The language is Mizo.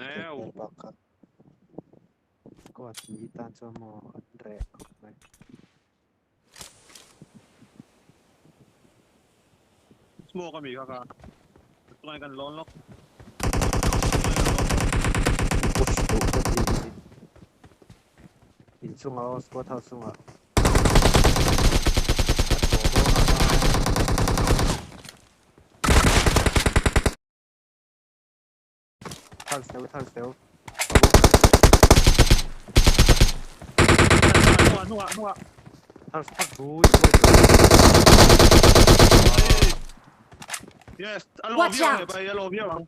Neu. Hmel bak kha. Squad hnih tan chuan maw an reh khawp mai. Smoke ami kha kha. Tungai kan lawn lawk. Push duh ka ti hi. Inchungah aw squad house chungah. A thaw dawn a Thar seu thar seu. Hnungah hnungah hnungah. Thar thar hui hui. Yes, a lo Watch viau out. ang bai a lo viau ang.